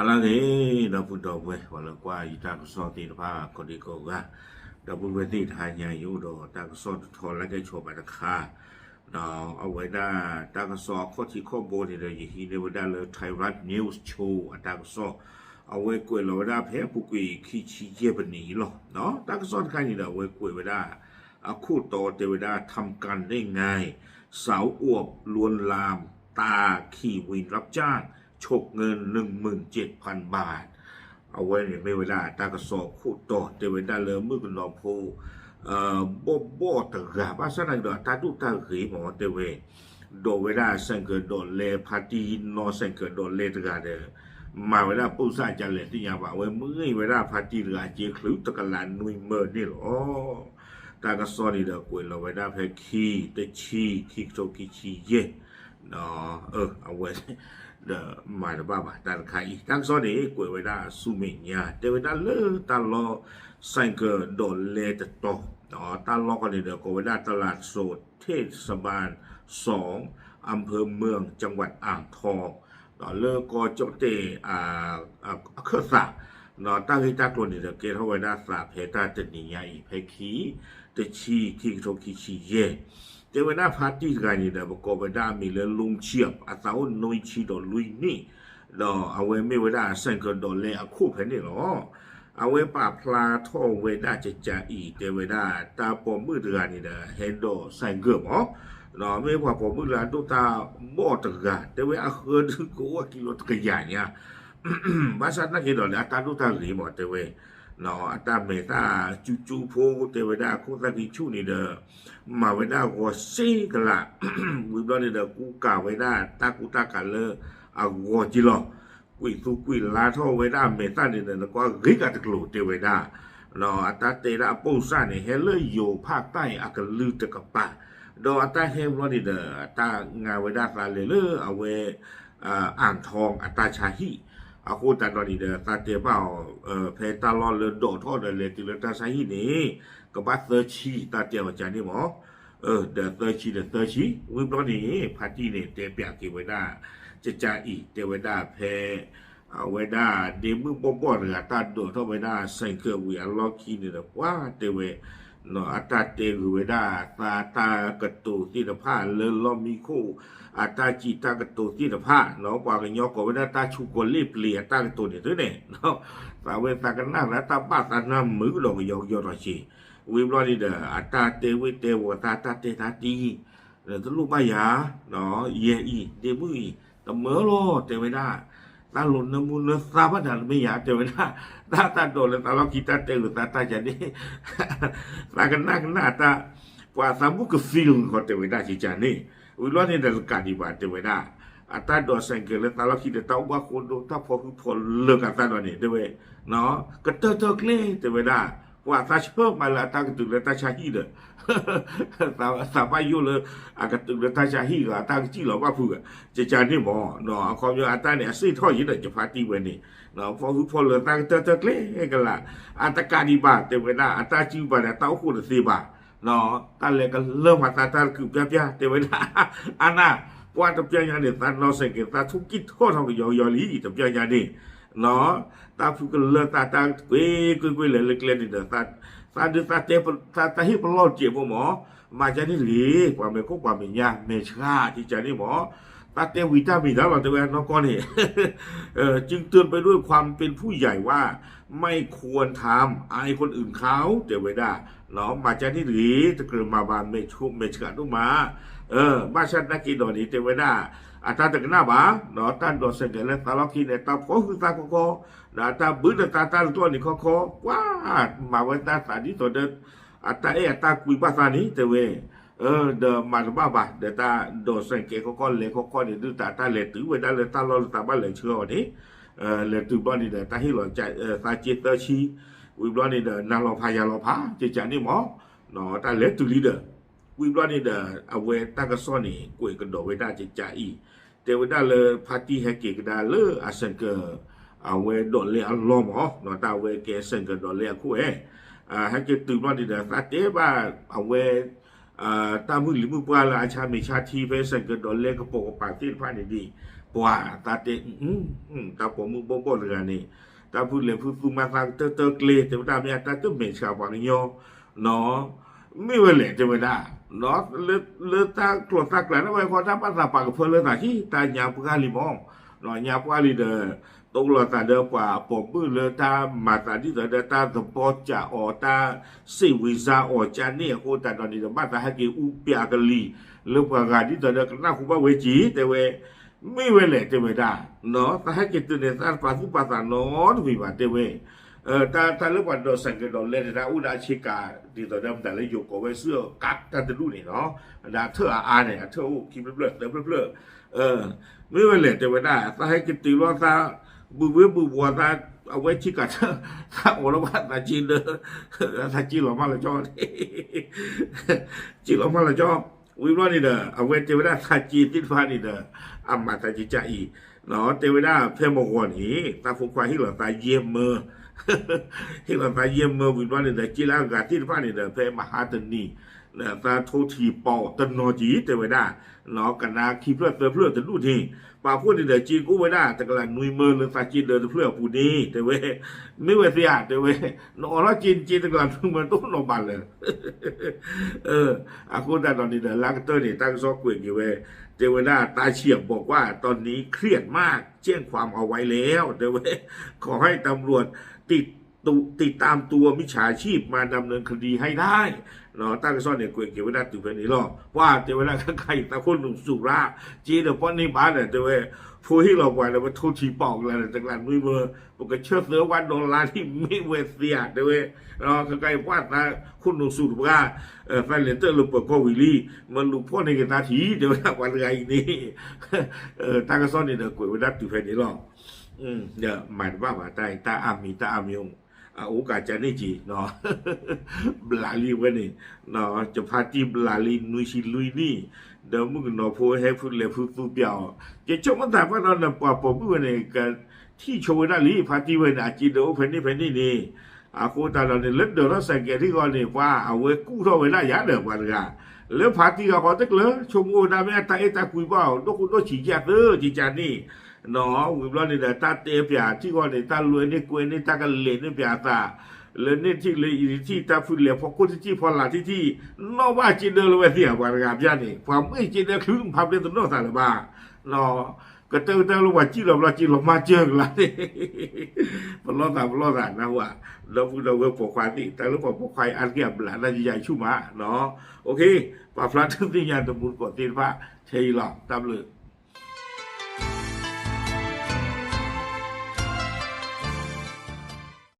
လၢဂ့ၤ ဒီပုၢ်ဒီဝဲၢ် ပှၤလၢကွၢ်ယတၢ်ကစီၣ်သ့ၣ်တဖၣ် ကိးဒံကိးဂၤ, ဒီပုၢ်ဝဲၢ်သ့ၣ်တဟါညါ ယအိၣ်ဒီးတၢ်ကစီၣ်တထီလၢကဲဆိးဘၣ်တခါ, အဝဲဒၣ်တၢ်ကစီၣ်အခီၣ်ထံးခီၣ်ဘိန့ၣ်ဒီး ယဟံးန့ၢ်ဝဲဒၣ်လၢ Thai Rat News Show အတၢ်ကစီၣ်, အဝဲကွဲးလီၤဝဲဒၣ်ဖဲအပူၤကွံာ်ခံဆံယဲၢ်ပနံးအံၤလီၤ. တၢ်ကစီၣ်တခါန့ၣ်ဒီး အဝဲကွဲးဝဲဒၣ် အခိၣ်တီတဲဝဲဒၣ် ทำกันได้ไง สาวอวบลวนลามตาขี่วินรับจ้าง ฉกเงิน หนึ่งหมื่นเจ็ดพันบาท အဝဲန့ၣ်မ့ၢ်ဝဲဒၣ်တၢ်ကစီၣ်အခိၣ်တီတဲဝဲဒၣ်လၢမုၣ်ကနီၤဖိ ဘီၣ်ဘီၣ်တဂၤ ဘၣ်ဆၣ်သနာ်က့ဒီး အတၢ်ဒိၣ်တၢ်ဂ့ၤမ့ၢ်တဲဝဲ, ဒိးဝဲဒၣ် ဆိုင်ကယ် ဒိးလဲ ဖါတံၢ်နီၢ် ဆိုင်ကယ် ဒိးလဲတဂၤဒီး မၤဝဲဒၣ်ပိၢ်စၢ်ကလဲၣ်သ့ၣ်ညါဘၣ် အဝဲမ့ၢ်ဝဲဒၣ်ဖါတံၢ်တဂၤ အစ့ချုးတကလးနွံမၢန့ၣ်လီၤ. တၢ်ကစီၣ်န့ၣ်ဒီးကွဲးလီၤဝဲဒၣ်ဖဲခံ တဆံ ခံကထိခံဆံယဲၢ် အဝဲ ဒီးမၤတဘၣ်ဘၣ် တၢ်တခါအံၤ တၢ်ကစီၣ်န့ၣ် ကွဲးဝဲဒၣ်ဆူမဲာ်ညါ တဲဝဲဒၣ်လၢတၢ်လီၢ် ဆိုင်ကယ် ဒိးလဲတတီၤ, တၢ်လီၢ်ဃီန့ၣ်ဒီး ကိးဝဲဒၣ် ตลาดสดเทศบาลสอง อำเภอเมือง จังหวัดอ่างทอง ဒီးလၢကီၢ်ကၠီၣ်တဲၣ် အခၢၣ်သး, ဒီးတၢ်ဂ့ၢ်တၢ်ကျိၤန့ၣ်ဒီး ကဲထီၣ်ဝဲဒၣ်သးဖဲတၢ်တနံၤညါအံၤ ဖဲခံ တဆံ ခံကထိခံဆံယဲၢ်, တဲဝဲဒၣ်ဖါတံၢ်တဂၤန့ၣ်ဒီး ပကိးဝဲဒၣ်အမံၤလၢ လုင်းဆံး အသးအိၣ်နွံဆံဒီးလွံၢ်နံၣ်, ဒီးအဝဲမ့ၢ်ဝဲဒၣ် ဆိုင်ကယ် ဒိးလဲအခိၣ်ဖဲန့ၣ်လီၤ. အဝဲပာ်ဖျါထီၣ်ဝဲဒၣ်ကကးအံၤ တဲဝဲဒၣ် တၢ်ပိာ်မုၣ်တဂၤန့ၣ်ဒီး ဟဲဒိး ဆိုင်ကယ် မး, ဒီးမ့ၢ်ပှၤပိာ်မုၣ်လၢအဒိၣ်တၢ်ဘီၣ်တဂၤ တဲဝဲအဃၢဒုးကအိၣ်ကံလိတကယၤညါ ဘၣ်ဆၣ်သနာ်က့ဒီးလၢအတၢ်ဒိၣ်တၢ်ဂ့ၤမး တဲဝဲ, အတၢ်မဲာ်သၣ်ကၠူကၠူဖိတဲဝဲဒၣ် အခိၣ်သၣ်ကံဆူၣ်န့ၣ်ဒီး မၤဝဲဒၣ်ဂီၤစ့ကလး, ဝံၤဘျီန့ၣ်ဒီး ကူကၤဝဲဒၣ်တၢ်ကူတၢ်ကၤလၢအဂီၤက့လီၤ. ကွံာ်သူကွံာ်လါထီၣ်ဝဲဒၣ်အမဲာ်သၣ်န့ၣ်ဒီး နကွၢ်ဂ့ၤကးတကျိၤတဲဝဲဒၣ် ဒီးအတၢ်တဲဒၣ်အပိၢ်စၢ်န့ၣ် ဟဲလၢယိၤဖၣ်တၢ်အံၤအကလုၢ်တကပၤ, ဒီးအတၢ်ဟဲဘျီန့ၣ်ဒီး အတၢ်ငါဝဲဒၣ်သးလဲၤလၢအဝဲ အၣ်ထီအတၢ်ဆါဟံၣ်, အဃိသတးဒီးန့ၣ်ဒီး သးတဲဘၣ်အီၤ ဖဲတၢ်လီၢ်လၢဒိးထီၣ်ဒီးလဲၤတုၤလၢတၢ်ဆါဟံၣ်န့ၣ် ကဘၣ်သၢဆံ တၢ်တဲအီၤကန့ၣ်မး ဒီးသၢဆံဒီးသၢဆံ ဝံၤဘျီန့ၣ် ဖါတံၢ်န့ၣ် တဲပၠးက့ၤဝဲဒၣ် ကကးအံၤ တဲဝဲဒၣ်ဖဲ အဝဲဒၣ်ဒ့မုၣ်ဘီၣ်ဘီၣ်တဂၤ တၢ်ဒိးထီၣ်ဝဲဒၣ် ဆိုင်ကယ် ဝံၤအလီၢ်ခံန့ၣ်ဒီး ပှၤတဲဝဲ အတၢ်တဲဂ့ၤဝဲဒၣ် သးတၢ်ကတိၤသ့ၣ်တဖၣ်လၢလီၢ်မံခိၣ် အတၢ်စံးတၢ်ကတိၤသ့ၣ်တဖၣ် ပှၤကညီကိးဝဲဒၣ်တၢ်ဆူးကီၤလ့ၣ်ပျ့ၤအတၢ်ကတိၤန့ၣ်သုန့ၣ် သးဝဲသးကနၣ်လၢတၢ်ဘၣ်သးနၢ်မုာ်ဒီးကယီကယီထီၣ်က့ၤ, ဝံၤဘျီန့ၣ်ဒီး အတၢ်တဲဝ့ၢ်တဲဝီၤသးတၢ်တဲတၢ်တံၢ် တလိၣ်ဘၣ်ယၤ, ယဲအံၤ ဒ့မုၣ်အံၤ တမၢလီၤ တဲဝဲဒၣ်, တၢ်လိာ်နၢမူနၢသါဘၣ်ဒၣ်တမ့ၢ်ယၤ တဲဝဲဒၣ်, တၢ်တၢ်ဒိးလၢသးလီၢ်ခံတၢ်တဲဂ့ၤသးတၢ်ကန့ၣ် သးကနၣ်ကနၣ်တၢ်, ပှၤသးမုၣ်ကသံလီၤ တဲဝဲဒၣ်ကကးန့ၣ်, ဝံၤဘျီန့ၣ်ဒီးတကးဒံးဘၣ် တဲဝဲဒၣ်, အတၢ်ဒိးဆိုင်ကယ်လၢသးလီၢ်ခံဒီး တၢ်အိၣ်ဘၣ်ဃိဒိ တၢ်ဖီဟုဖီလၢာ်ကးသးဒီးန့ၣ် တဲဝဲ ကတၢၢ်တၢၢ်ကျဲ တဲဝဲဒၣ်, ပှၤသးဆၢမးလၢအတၢ်ကတုၤလၢတၢ်ဆါဟံၣ်ဒီး သးဘၣ်ယိၣ်လၢ အကတုၤလၢတၢ်ဆါဟံၣ်ဂ့ၤ အတၢ်ကစံၣ်လီၤဘၣ်ဖုးဂ့ၤ, ကကးန့ၣ်မး, အခီပညီအတၢ်န့ၣ် အစ့ၣ်ထီၣ်ယံၤဒီး ယဖါတံၢ်ဝဲန့ၣ်, ဖီဟုဖီလၢာ်သးကတၢၢ်တၢၢ်ကျဲကလး, အတကးဒံးဘၣ် တဲဝဲဒၣ် အတၢ်စုဘၣ်ဒီး တၢ်အိၣ်ဃိတသ့ဘၣ် တၢ်လဲၤကလၢမၤသးတၢ်တကုးပျၢ်ပျၢ် တဲဝဲဒၣ်, အါနၢ်, ပှၤတပျၢ်ညါန့ၣ် သးနီၢ်ဆိုင်ကယ် သးထူၣ်ကံၢ်ထီၣ်ထီၣ်ကယီကယီလံ တပျၢ်ညါန့ၣ်, တၢ်ဖုကလၢာ်သးတၢ်ကွ့ၢ်ကွ့ၢ်ကွ့ၢ်လဲၤလၢကျဲန့ၣ်ဒီး သးဒုးသးတဲ သးဟ့ၣ်ပလီၢ်တစဲးဖိမး, မၤကန့ၣ်တဂ့ၤ, ပှၤမဲာ်ခိၣ်ပှၤမဲာ်ညါ မဲာ်ဆှး ကကးန့ၣ်မး, သးတဲဝံၤတၢ်မံၤတၢ်လီၤ တဲဝဲနီၢ်ကီၢ်န့ၣ် จึงเตือนไปด้วยความเป็นผู้ใหญ่ว่า ไม่ควรทำ อายคนอื่นเขา တဲဝဲဒၣ်, မၤကန့ၣ်တဂ့ၤ, တကြၢးမၤဘၣ် မဲာ်ဆှးဒိၣ်မး, ဘၣ်ဆၣ်သနာ်က့ဒီးန့ၣ် တဲဝဲဒၣ်, အတၢ်တကနၣ်ဘၣ်, တၢ်ဒိးဆိုင်ကယ်လၢသးလီၢ်ခံန့ၣ် တၢ်ဖီဟုသးခီခီ, ဒီးအတၢ်ဘုးနသးတၢ်တကျီၢ်န့ၣ်ခီခီ, ပှၤမၤဝဲတၢ်သးဒ်သိးဒီး အတၢ်အဲၣ်အတၢ်ကွံဘၣ်သးန့ၣ် တဲဝဲ ဒီးမၤတဘၣ်ဘၣ် ဒီးတၢ်ဒိးဆိုင်ကယ်ခီခီလဲၤခီခီန့ၣ် ဒုးတၢ်တၢ်လဲၤတုၤဝဲဒၣ်လၢတၢ်လီၢ်လၢသးဘၣ်လဲၤဆှၢအီၤန့ၣ်, လဲၤတုၤဘျီန့ၣ်ဒီး တၢ်ဟ့ၣ်လီၤသးစ့သၢဆံ, ဝံၤဘျီန့ၣ်ဒီး နၤလီၤဖးယၤလီၤဖး ကကးန့ၣ်မး, တၢ်လဲၤတုၤလံဒီး, ဝံၤဘျီန့ၣ်ဒီး အဝဲတၢ်ကစီၣ်န့ၣ် ကွဲးကဒီးဝဲဒၣ်ကကးအံၤ, တဲဝဲဒၣ်လၢဖါတံၢ်ဟဲက့ၤကဒါလၢအဆိုင်ကယ် အဝဲဒိးလဲအလီၢ်မး, တၢ်အဝဲကဲဆိုင်ကယ်ဒိးလဲအခိၣ်ဝဲ ဟဲက့ၤတုၤဘျီန့ၣ်ဒီး သးတဲဘၣ်အဝဲ တၢ်မုၢ်လံၤမုၢ်ပှၢ်လၢအဆါမ့ၢ်ဆါထံဖဲဆိုင်ကယ်ဒိးလဲကပိာ်ကပၤသ့ၣ်တဖၣ်န့ၣ်ဒ်အံၤ, ပှၤသးတဲ တၢ်ပိာ်မုၣ်ဘီၣ်ဘီၣ်တဂၤန့ၣ် တၢ်ဖုလဲၤဖုသူမၤသးကတၢၢ်တၢၢ်ကျဲ တဲဝဲဒၣ်မ့ၢ်အတၢ်တမဲာ်ဆှးပှၤကညီ နီၤ မ့ၢ်ဝဲလဲၣ် တဲဝဲဒၣ် လၢတၢ်ကျီၢ်သးကျးန့ၣ်ဝဲဃီ တၢ်ဘၣ်သးပာ်ကဖၢလၢသးဟံၣ် တၢ်ညါပှၢ်လံမး ညါပှၢ်လံဒီး တိၢ်လီၤသးဒီးပှၤပိာ်မုၣ်လၢတၢ်မၤသးဒ်သိးဒီးတၢ်သဘီကးအီၤ တၢ်စ့ၣ်ဝံၤစါအီၤကန့ၣ်အဃိ တၢ်ဒီးန့ၣ်ဒီး ဘၣ်သးဟဲက့ၤအူပျးကလံၤ လၢပှၤဂၤဒ်သိးဒီးကနၢ်ဟူဘၣ်ဝဲက့ၤ တဲဝဲ မ့ၢ်ဝဲလဲၣ် တဲဝဲဒၣ် သးဟဲက့ၤတုၤန့ၣ် သးတပာ်သူၣ်ပာ်သးနီတမံၤဘၣ် တဲဝဲ တၢ်လၢပှၤဒိးစဲးကဲးဒီးလဲၤန့ၣ် တၢ်အိၣ်ဒီးအဆ့ကၤ ဒ်သိးဒီးမတၤလၢယိၤကိးဝဲဆူၣ်အကးတၢ်တဒူၣ်န့ၣ်နီၤ ဒီးအထၢၣ်အါအါန့ၣ် အထၢၣ်အိၣ်ခံဖျၢၣ်ဖျၢၣ်သၢဖျၢၣ်ဖျၢၣ် မ့ၢ်ဝဲလဲၣ် တဲဝဲဒၣ် သးဟဲက့ၤတုၤလီၤသး ဘုးဝ့ဘုးဝီၤသး အဝဲဆ့ကၤ သးအိးလီၤဘၣ်သးစ့ဒၢ သးစ့လီၤမၢ်လီၤကၠီ စ့လီၤမၢ်လီၤကၠီ ဝံၤဘျီန့ၣ်ဒီး အဝဲတဲဝဲဒၣ်သးစ့သ့ၣ်တဖၣ်န့ၣ်ဒီး အမၤသးကကၢ်အံၤ တဲဝဲဒၣ်ဖဲမဂီၤန့ၣ် သးဖိခွါဟ့ၣ်လီၤသးယဲၢ်မၢ ဟ့ၣ်လီၤသးယဲၢ်မၢဝံၤဘျီန့ၣ်ဒီး စ့လၢအဂၤသ့ၣ်တဖၣ်န့ၣ်ဒီး ဖဲမဟါတနံၤ သးထိထံပီးတနီၤက့ၤ တဲဝဲဒၣ် ကနါခံဖျၢၣ်သၢဖျၢၣ်တဒူၣ်န့ၣ် ပာ်ဖှိၣ်န့ၣ်ဒီး စ့ကအိၣ်ဝဲဒၣ် တကလးနွံမၢလၢသးစ့ဒၢတဖျၢၣ်အပူၤန့ၣ် တဲဝဲ မ့ၢ်ဝဲသ့ဧါ တဲဝဲ နအိးထီၣ်စ့နစ့တကလးနွံမၢတအိၣ်နီတဘျီလၢၤ အဃိသတးဒီးန့ၣ်ဒီး လၢကတၢၢ်န့ၣ် တၢ်ကစီၣ်ကွဲးက့ၤဝဲ တဲဝဲဒၣ် ตาเฉียบบอกว่าตอนนี้เครียดมากแจ้งความเอาไว้แล้ว တဲဝဲ ขอให้ตำรวจติดตามตัวมิจฉาชีพมาดำเนินคดีให้ได้ တၢ်ကစီၣ်န့ၣ်ကွဲးက့ၤဝဲဒၣ်တုၤဖဲန့ၣ်လီၤ. ပှၤတဲဝဲဒၣ်ခဲခါအံၤ သးခိၣ်နူာ်စူၤရၣ် စ့ဒီးပီၣ်န့ၢ်ဘၣ်ဒီး တဲဝဲ ဖိဟ့ၣ်လီၤပှၤဒီး ပထိထံပီးကလါဒီး တကလးနွံမၢ ပကဆၢသၢဝဲဒီလါထံၣ် မ့ၢ်ဝဲသ့ဧါ တဲဝဲ ခဲခါအံၤပှၤသးခိၣ်နူာ်စူၤတပှၤ သးလဲၤတၢၢ်လၢပၢၤကီၢ်ဝံၤလံ မၤလူၤဖီၣ်န့ၢ်က့ၤသးထံ တဲဝဲဒၣ်ပှၤတဂၤအံၤန့ၣ် တၢ်ကစီၣ်န့ၣ်ဒီးကွဲးဝဲဒၣ်တုၤဖဲန့ၣ်လီၤ. မၤတဘၣ်ဘၣ် တၢ်အံၤ တၢ်အါမံၤ တၢ်အါမံၤ အအိၣ်ကးကန့ၣ်က့ၤ ဘျးလံဝဲန့ၣ် ယဖါတံၢ်ဘျးလံနွံဆံလွံၢ်နံၣ် ဒီးမုၣ်ကနီၤဖိဟဲဖုလဲၤဖုသူပျးအီၤ ယဆိကမိၣ်သးပှၢ်ဒီးနပှၤပိာ်မုၣ်ဝဲန့ၣ် ကထံၣ်ဆိဝဲဒၣ်လံ ဖါတံၢ်ဝဲန့ၣ် အစ့ဒၢအိၣ်ဖဲန့ၣ်ဖဲန့ၣ်န့ၣ် အဃိသတးဒီးန့ၣ် လၢဒၢးထီၣ်စဲးကဲးထံဂီၢ်န့ၣ် ပှၤအဝဲကူၣ်ထီၣ်ဝဲဒၣ်ယၤဒီးပှၤတဂၤ လၢဖါတံၢ်ဂၤဃီတကျၢၤ ဆိကမိၣ်ဝဲဒၣ်မ့ၢ်အတၢ်အဲၣ်တၢ်ကွံဘၣ်အီၤ ဒိၣ်ခိၣ်ဒိၣ်ဆံးယဲၢ်သၢကကန့ၣ် နီၤ ဝံၤဘျီန့ၣ်ဒီး တၢ်တဲပၠးထံဂီၢ်န့ၣ် တၢ်လွဲန့ၢ်ကွဲန့ၢ် တၢ်ကလဲၤန့ၢ်ပၠးအသး လၢန့ၣ်ထံၣ်လၢအံၤထံၣ် တၢ်ဖုလဲၤဖီခိၣ်ထံထံၣ်ဖီလာ်ထံထံၣ် နီၣ်ဘၣ်စ့ဒၢလၢဝဲသ့ၣ်ဧါ ပှၤတဂၤပျၢ်န့ၣ် ပှၤမ့ၢ်စ့ဒၢချုးဖးဘျဲတနီၣ်သးလၢၤဘၣ် ကတၢၢ်ကတၢၢ်လၢပှၤစံၣ်လီၤဘျီစ့လီၤမၢ်စၢၤကလါန့ၣ် ပလီၢ်သးပလီၢ်သး နၢ်ဟူဧါ ဒီပုၢ်ဒီဝဲၢ်ပိာ်ခွါသ့ၣ် တၢ်လၢပှၤပိာ်ခွါအံၤအါတက့ၢ်အဘျး တၢ်ယယၤဆူၣ်မး ပာ်ဖျါထူၣ်သ့ၣ်ညါတမူတကိးသ့ၣ်တဖၣ် ထဲအံၤလီၤ တၢ်ဘျုး